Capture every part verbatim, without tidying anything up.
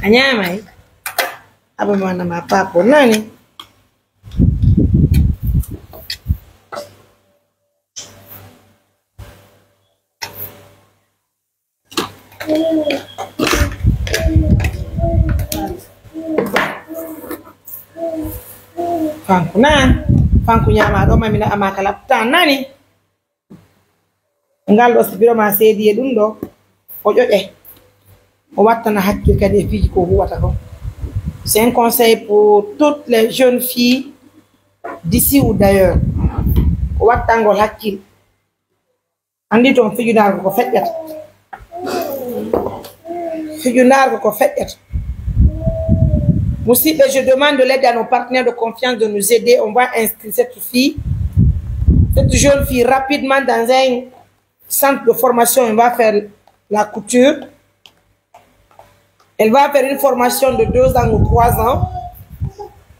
A ñaamay? Aba mana ma papo nani? Fanku na, fanku ñaama ɗo ma mina ama kala ta nani. Ngal ɗo si biro ma seedi e ɗum ɗo, o ƴoƴe. O wattana hakkil kadi e piiji ko huwata ko. C'est un conseil pour toutes les jeunes filles d'ici ou d'ailleurs. O wattangol hakkil. Anndi toon fijunaaru ko feƴƴata. Fijunaaru ko feƴƴata. Musidɓe, je demande de l'aide à nos partenaires de confiance de nous aider. On va inscrire cette fille, cette jeune fille rapidement dans un centre de formation. On va faire la couture. Elle va faire une formation de deux ans ou trois ans.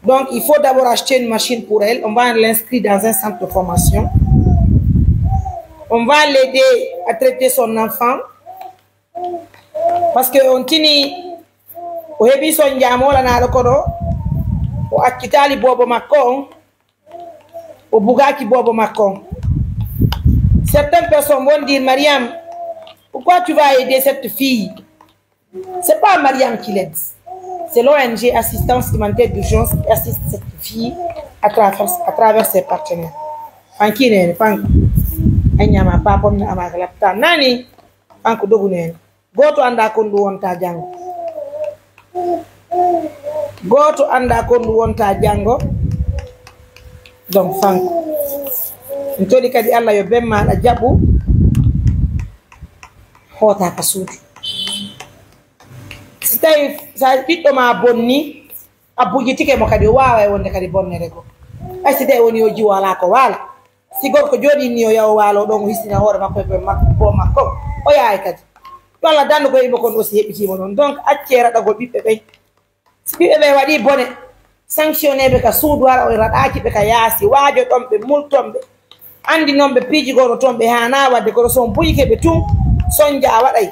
Donc, il faut d'abord acheter une machine pour elle. On va l'inscrire dans un centre de formation. On va l'aider à traiter son enfant. Parce que on tini, o heɓi son jaamolanaaɗo kono, o accitaali boobo makko on, o bugaaki boobo makko on. Certaines personnes vont dire, Mariam, pourquoi tu vas aider cette fille? C'est pas Mariam qui l'aide. C'est l'O N G Assistance Humanitaire d'Urgence qui assiste cette fille à travers, à travers ses partenaires. Fanki nene, fanku. Anyama papa na amaka lapta. Nani? Fanku dogu nene. Gooto anndaa kon ɗum wonta janngo. Gooto anndaa kon ɗum wonta janngo. Donc, fanku. En toli kadi Allah yo ben maaɗa jaɓu. Hoota ka suudu. Si tawi sa ɓiɗɗo ma bonni, a bujitike mo kadi, o waaway wonde kadi bonnere goo. Hay si tawi woni yo jiwo alaa ko waala. Si gorko jooɗii ni o yaha o waalo ɗon, o hisina hoore makko e boy makko, boy makko, o yahay kadi. Yo Allah dandu ko yimɓe kon aussi heɓɓitii mo ɗon. Donc, accee raɗagol ɓiɓɓe ɓen. Si ɓiɓɓe ɓen waɗii bone, sanctionné ɓe ka suudu, hara o raɗaaki ɓe ka yaasi, waajoɗon ɓe, multon ɓe. Anndinon ɓe piiji goo no toon ɓe haanaa waɗde, kono so on buyike ɓe tun, sonja a waɗay.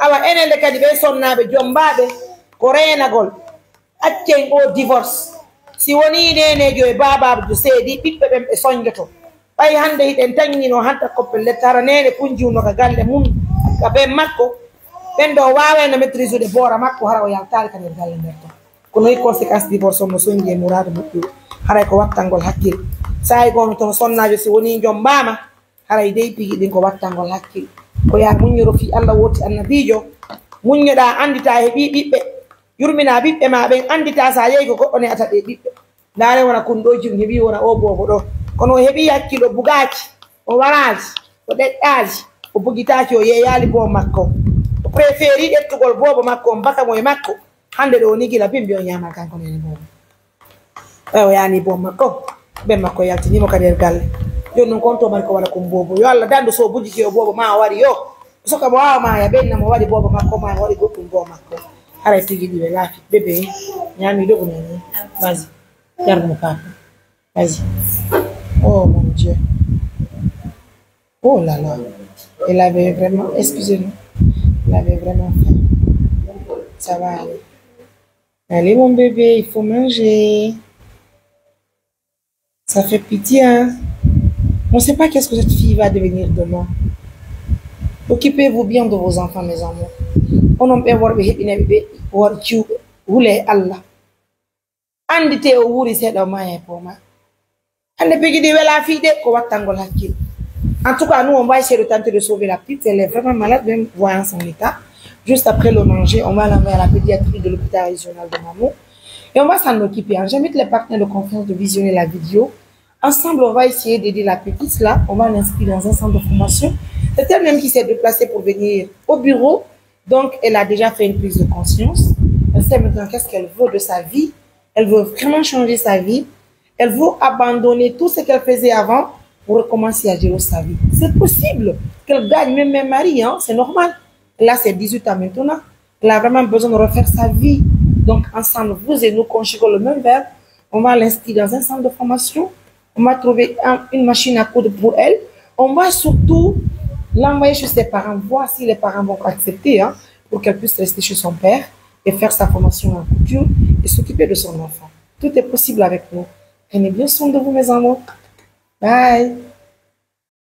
Awa enen le kadi ɓen sonnaaɓe jommbaaɓe, ko reenagol. Accen oo divorce. Si wonii neeneejo e baabaajo seedii, ɓiɓɓe ɓen ɓe sonjoto. Ɓay hannde hiɗen taŋŋinoo hanta koppel letta, hara neene kun jiwno ka galle mun, ka ben makko, ɓen ɗoo waawayno maîtriser-ude boora makko, hara o yaltaali ka nder galle nder ton. Ko noy conséquence divorce on no sonji e muraadu moƴƴuɗo? Haray ko wattangol hakkil. Saa'i goo no ton sonnaajo si wonii jombaama, haray dey piiji ɗin ko wattangol hakkil. Ko yaa muññoro fii Allah wooti annabiijo, muññoɗaa annditaa heɓii ɓiɓɓe, yurminaa ɓiɓɓe maa ɓen, annditaa sa yehi ko goɗɗo ne'ata ɓee ɓiɓɓe. Ndaare wona kun ɗoo jum heɓii wona oo boobo ɗoo. Kono o heɓii hakkil, o bugaaki, o waraali, o ɗeɗɗaali, o bugitaaki, o yeeyaali boobo makko. O préféri ƴettugol boobo makko, on baka mo e makko. Hannde ɗoo ni gila bimbi o ñaamal kanko nene boobo. Ɓay o yaani boobo makko, ben makko yaltini mo kadi e galle. Jooni non kon to mari ko waɗa kon boobo. Yo Allah dandu so bujiki o boobo ma o wari yo. Soka mo waawa ma ya ɓenna mo waɗi boobo makko ma o waɗi goɗɗum boobo makko. Haray tigi ɗi ɓe laafi. Bébé, ñaami dogu nene. Vas-y. Garde mon papa. Vas-y. Oh mon Dieu. Oh là là. Elle avait vraiment, excusez-nous. Elle avait vraiment faim. Ça va aller. Allez, mon bébé, il faut manger. Ça fait pitié, hein? On ne sait pas qu'est-ce que cette fille va devenir demain. Occupez-vous bien de vos enfants, mes amours. Onon ɓen worɓe heɓinayɓe ɓe wor jiwɓe, hule e Allah. Annditee o wuuri seeɗa o maaya e booma. Hannde piiji ɗi welaa fii de ko wattangol hakkil. En tout cas, nous, on va essayer de tenter de sauver la petite. Elle est vraiment malade, même voyant son état. Juste après le manger, on va l'envoyer à la pédiatrie de l'hôpital régional de Mamou. Et on va s'en occuper, hein. J'invite les partenaires de confiance de visionner la vidéo. Ensemble, on va essayer d'aider la petite là. On va l'inscrire dans un centre de formation. C'est elle-même qui s'est déplacée pour venir au bureau. Donc, elle a déjà fait une prise de conscience. Elle sait maintenant qu'est-ce qu'elle veut de sa vie. Elle veut vraiment changer sa vie. Elle veut abandonner tout ce qu'elle faisait avant pour recommencer à gérer sa vie. C'est possible qu'elle gagne même un mari, hein, c'est normal. Elle a ses dix-huit ans maintenant. Elle a vraiment besoin de refaire sa vie. Donc, ensemble, vous et nous, conjuguons le même verbe. On va l'inscrire dans un centre de formation. On va trouver un- une machine à coudre pour elle. On va surtout l'envoyer chez ses parents, voir si les parents vont accepter, hein, pour qu'elle puisse rester chez son père. et faire sa formation en couture et s'occuper de son enfant. Tout est possible avec nous. Prenez bien soin de vous, mes amours. Bye.